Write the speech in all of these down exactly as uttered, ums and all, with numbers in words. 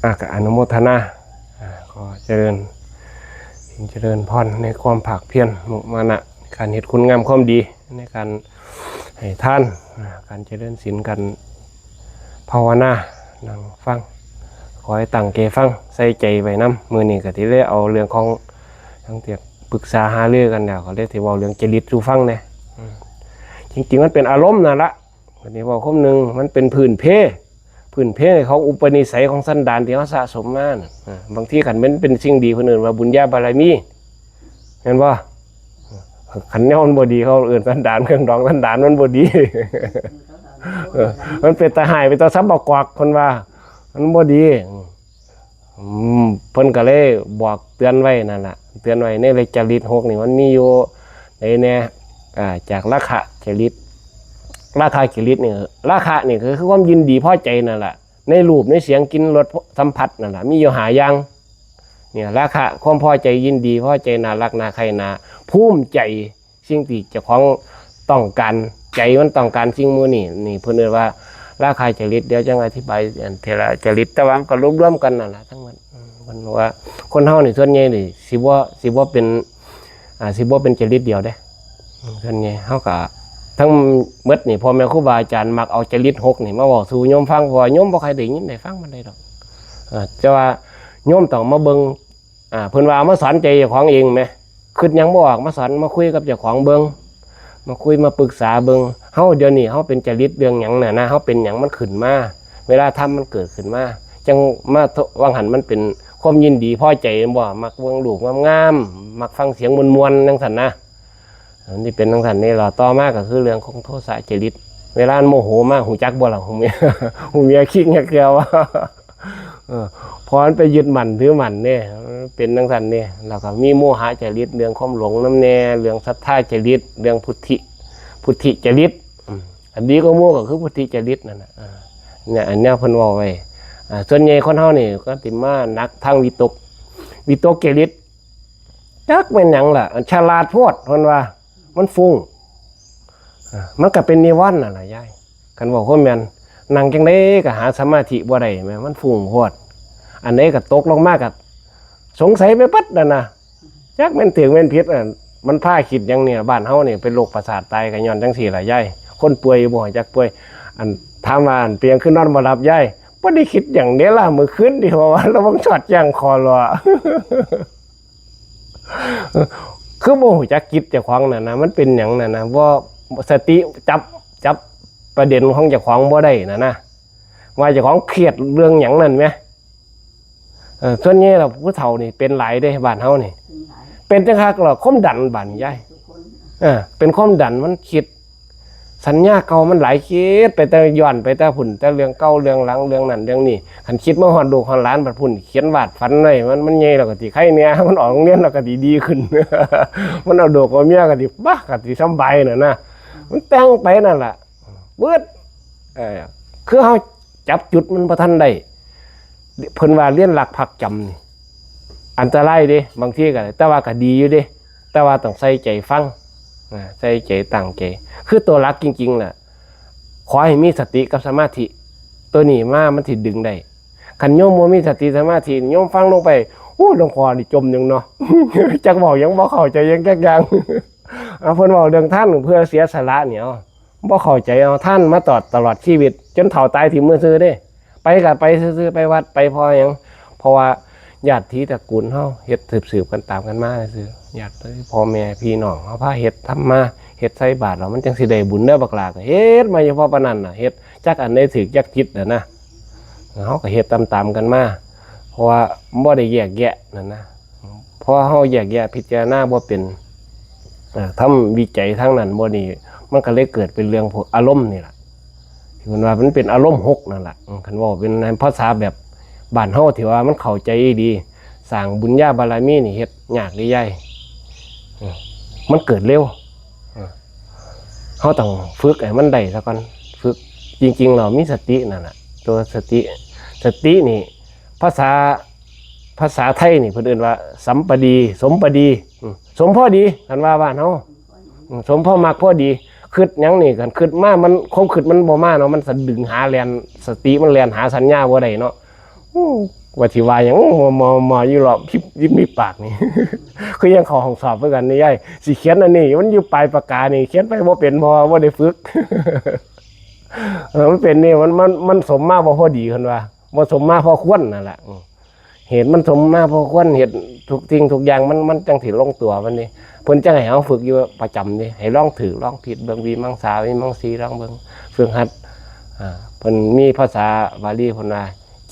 อ่ะ ก็อนุโมทนา อ่ะ ขอเจริญ เจริญพรในความภาคเพียรมุมานะ การเฮ็ดคุณงามความดี ในการให้ทาน อ่ะ การเจริญศีล การภาวนา นั่งฟัง ขอให้ตั้งใจฟัง ใส่ใจไว้นำ มื้อนี้ก็สิเลยเอาเรื่องของ ทั้งที่ปรึกษาหารือกันแล้ว ก็เลยสิเว้าเรื่องจริตสู่ฟังแหน่ อืม จริงๆ มันเป็นอารมณ์นั่นละ อันนี้เว้าคมหนึ่ง มันเป็นพื้นเพ พื้นเพของอุปนิสัยของสันดานที่เราสะสมมาน่ะ อ่า บางทีคันมันเป็นสิ่งดี เพิ่นเอิ้นว่าบุญญาบารมี แม่นบ่ คันแนวมันบ่ดี เขาเอิ้นสันดาน เครื่องดองสันดานมันบ่ดี เออ มันเป็นตาฮ้าย เป็นตาสับประกอบ เพิ่นว่า มันบ่ดี อืม เพิ่นก็เลยบอกเตือนไว้นั่นล่ะ เตือนไว้ในจริตหกนี่ มันมีอยู่ในแน่ อ่า จากราคะจริต ราคะจริตนี่ ราคะนี่ก็คือความยินดีพอใจนั่นล่ะ ในรูปในเสียงกลิ่นรสสัมผัสนั่นล่ะ มีอยู่ห้าอย่าง เนี่ย ราคะ ความพอใจยินดี พอใจน่ารักน่าใคร่น่าภูมิใจ สิ่งที่เจ้าของต้องการ ใจมันต้องการสิ่งหมู่นี้ นี่เพิ่นเอิ้นว่าราคะจริต เดี๋ยวจั่งอธิบายอันเทระจริต แต่ว่ามันก็รวมๆ กันนั่นล่ะทั้งหมด อืม เพิ่นว่าคนเฮานี่ส่วนใหญ่นี่สิบ่ สิบ่เป็น อ่า สิบ่เป็นจริตเดียวเด้ อืม ส่วนใหญ่เฮาก็ทั้งหมดนี่ พ่อแม่ครูบาอาจารย์มักเอาจริตหกนี่มาเว้าสู่โยมฟัง เพราะว่าโยมบ่ค่อยได้ยินได้ฟังปานใดดอก อ่า แต่ว่าโยมต้องมาเบิ่ง อ่า เพิ่นว่าเอามาสอนใจเจ้าของเองแหม คิดหยังบ่ออก มาสอน มาคุยกับเจ้าของเบิ่ง มาคุยมาปรึกษาเบิ่ง เฮาเดี๋ยวนี้เฮาเป็นจริตเรื่องหยังน่ะนะ เฮาเป็นหยังมันขึ้นมา เวลาธรรมมันเกิดขึ้นมา จั่งมา ว่างหั้นมันเป็นความยินดีพอใจแม่นบ่ มักเบิ่งรูปงามๆ มักฟังเสียงม่วนๆ จั่งซั้นนะ อันนี้เป็นจั่งซั้นนี่ล่ะ ต่อมาก็คือเรื่องของโทสะจริต เวลามันโมโหมา ฮู้จักบ่ล่ะ ฮู้เมีย ฮู้เมียคิงจักเทื่อบ่ เออ พอมันไปยึดมั่นถือมั่นเนี่ย มันเป็นจั่งซั้นเนี่ย แล้วก็มีโมหะจริต เรื่องความหลงนำแน่ เรื่องศรัทธาจริต เรื่องพุทธิ พุทธิจริต อืม อันดีกว่าหมู่ก็คือพุทธิจริตนั่นน่ะ อ่า เนี่ย อันเนี้ยเพิ่นเว้าไว้ อ่า ส่วนใหญ่คนเฮานี่ก็สิมาหนักทางวิตก วิตกจริต จักแม่นหยังล่ะ ฉลาดโพด เพิ่นว่า มันฟุ้ง อ่า มันก็เป็นนิวรณ์นั่นล่ะยาย คันเว้าความแม่น นั่งจั่งใดก็หาสมาธิบ่ได้แหม มันฟุ้งโพด อันใดก็ตกลงมาก็สงสัยไปเบิดนั่นน่ะ จักแม่นถูกแม่นผิดน่ะ มันพาคิดหยังเนี่ย บ้านเฮานี่เป็นโรคประสาทตายก็ย้อนจั่งซี้ล่ะยาย คนป่วยบ่ฮู้จักป่วย อันถามว่าอันเป็นหยังคือนอนบ่หลับยาย บ่ได้คิดหยังเด้ล่ะ มื้อคืนนี่ เพราะว่าระวังสอดแจ้งคอหลอ คือบ่ฮู้จักจิตเจ้าของนั่นนะ มันเป็นหยังนั่นนะ บ่ สติจับ จับประเด็นของเจ้าของบ่ได้นั่นนะ ว่าเจ้าของเครียดเรื่องหยังนั่นแหม เออ ส่วนใหญ่แล้วผู้เฒ่านี่เป็นหลายเด้ บ้านเฮานี่ เป็นจั่งคักล่ะ ความดันบาดนี้ยาย เออ เป็นความดัน มันคิด สัญญาเก่ามันหลาย คิดไปแต่ย้อนไปแต่พุ้น แต่เรื่องเก่าเรื่องหลัง เรื่องนั้นเรื่องนี้ คันคิดมาฮอดลูกฮอดหลานบัดพุ้น เขียนวาดฝันไว้ มัน มันใหญ่แล้วก็สิไคแหน่ มันออกโรงเรียนแล้วก็สิดีขึ้น มันเอาลูกเอาเมียก็สิ บ้า ก็สิสำบายน่ะนะ มันแต่งไปนั่นล่ะ เบิด เออ คือเฮาจับจุดมันบ่ทันได้ เพิ่นว่าเรียนหลักพักจำนี่ อันตรายเด้ บางทีก็ แต่ว่าก็ดีอยู่เด้ แต่ว่าต้องใส่ใจฟัง อ่า ใส่ใจตั้งใจ คือตัวหลักจริงๆน่ะ ขอให้มีสติกับสมาธิ ตัวนี้มามันสิดึงได้ คันโยมบ่มีสติสมาธิ โยมฟังลงไป โอ้ หลวงพ่อนี่จมหยังเนาะ จักเว้าหยังบ่เข้าใจหยังจักอย่าง เอา เพิ่นเว้าเรื่องทานเพื่อเสียสละเนี่ย เอา บ่เข้าใจ เอาทานมาตอดตลอดชีวิต จนเฒ่าตายถิ่มมือซื่อเด้ ไปก็ไปซื่อๆ ไปวัดไปเพราะหยัง เพราะว่าญาติตระกูลเฮาเฮ็ดสืบๆ กันตามกันมาซื่อ ญาติพ่อแม่พี่น้องเฮาพาเฮ็ด ทำมา เฮ็ดใส่บาตรแล้วมันจั่งสิได้บุญเด้อบักหล่า ก็เฮ็ดมาเฉพาะปานนั้นน่ะ เฮ็ดจักอันใดถูกจักผิดน่ะนะ เฮาก็เฮ็ดตามๆ กันมา เพราะว่าบ่ได้แยกแยะนั่นนะ พอเฮาแยกแยะพิจารณาบ่เป็น เอ่อ ทำวิจัยทางนั้นบ่นี่ มันก็เลยเกิดเป็นเรื่องพวกอารมณ์นี่ล่ะ ที่เพิ่นว่ามันเป็นอารมณ์หกนั่นล่ะ อืม คันเว้าเป็นภาษาแบบบ้านเฮาที่ว่ามันเข้าใจดี สร้างบุญญาบารมีนี่เฮ็ดยากเด้ยาย อืม มันเกิดเร็ว อืม เฮาต้องฝึกให้มันได้ซะก่อน ฝึก จริงๆ แล้วมีสตินั่นล่ะ ตัวสติ สตินี่ ภาษา ภาษาไทยนี่เพิ่นเอิ้นว่าสัมปดี สมปดี อืม สมพอดี คันว่าบ้านเฮา อืม สมพอมักพอดี คิดหยังนี่ คันคิดมา มัน ความคิดมันบ่มาเนาะ มันสะดึงหาแล่น สติมันแล่นหาสัญญาบ่ได้เนาะ อู้ ว่าสิว่าหยัง อู้ มอมออยู่หรอก พิบยิบมีปากนี่ คือยังเข้าห้องสอบคือกันนี่ยาย สิเขียนอันนี้ มันอยู่ปลายปากกานี่ เขียนไปบ่เป็น เพราะว่าบ่ได้ฝึก เออ มันเป็นนี่ มัน มัน มันสมมาบ่พอดี เพิ่นว่า บ่สมมาพอควรนั่นแหละ อืม เหตุมันสมมาพอควร เหตุทุกสิ่งทุกอย่าง มัน มันจั่งสิลงตัวมันนี่ เพิ่นจั่งให้เฮาฝึกอยู่ประจำนี่ ให้ลองถือ ลองผิดเบิ่ง วิมังสา วิมังสี ลองเบิ่ง ฝึกหัด อ่า เพิ่นมีภาษาบาลี เพิ่นว่า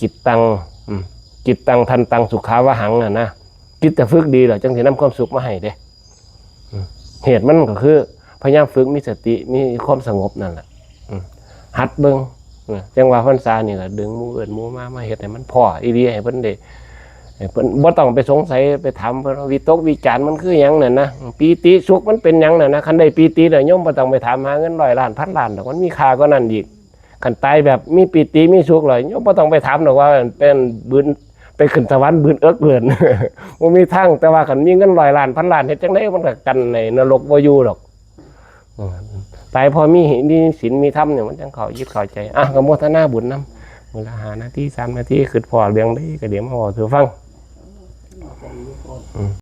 จิตตัง อืม จิตตัง ทันตัง สุขาวหัง น่ะนะ จิตจะฝึกดีแล้ว จั่งสินำความสุขมาให้เด้ อืม เหตุมันก็คือ พยายามฝึกมีสติ มีความสงบนั่นแหละ อืม หัดเบิ่ง เออ จั่งว่าพรรษานี่ล่ะ ดึงหมู่เอิ้นหมู่มา มาเฮ็ดให้มันพ้ออีหลี ให้เพิ่นได้ ให้เพิ่นบ่ต้องไปสงสัย ไปถามเพิ่นว่าวิตกวิจารมันคือหยังนั่นนะ ปีติสุขมันเป็นหยังนั่นนะ คันได้ปีติแล้ว โยมบ่ต้องไปถามหาเงินร้อยล้าน พันล้านดอก มันมีค่ากว่านั้นอีก คันตายแบบมีปีติมีสุขแล้ว โยมบ่ต้องไปถามดอกว่าเป็นบืน ไปขึ้นสวรรค์บืนเอิกเอิน บ่มีทาง แต่ว่าคันมีเงินร้อยล้าน พันล้าน เฮ็ดจั่งใดมันก็กันในนรกบ่อยู่ดอก อืม ตายพอมี มีศีลมีธรรมเนี่ย มันจั่งเข้าจิตเข้าใจ อ่ะ ก็โมทนาบุญนำ มื้อละห้านาที สามนาที คิดพ้อเรื่องใดก็เดี๋ยวมาเว้าสู่ฟัง อืม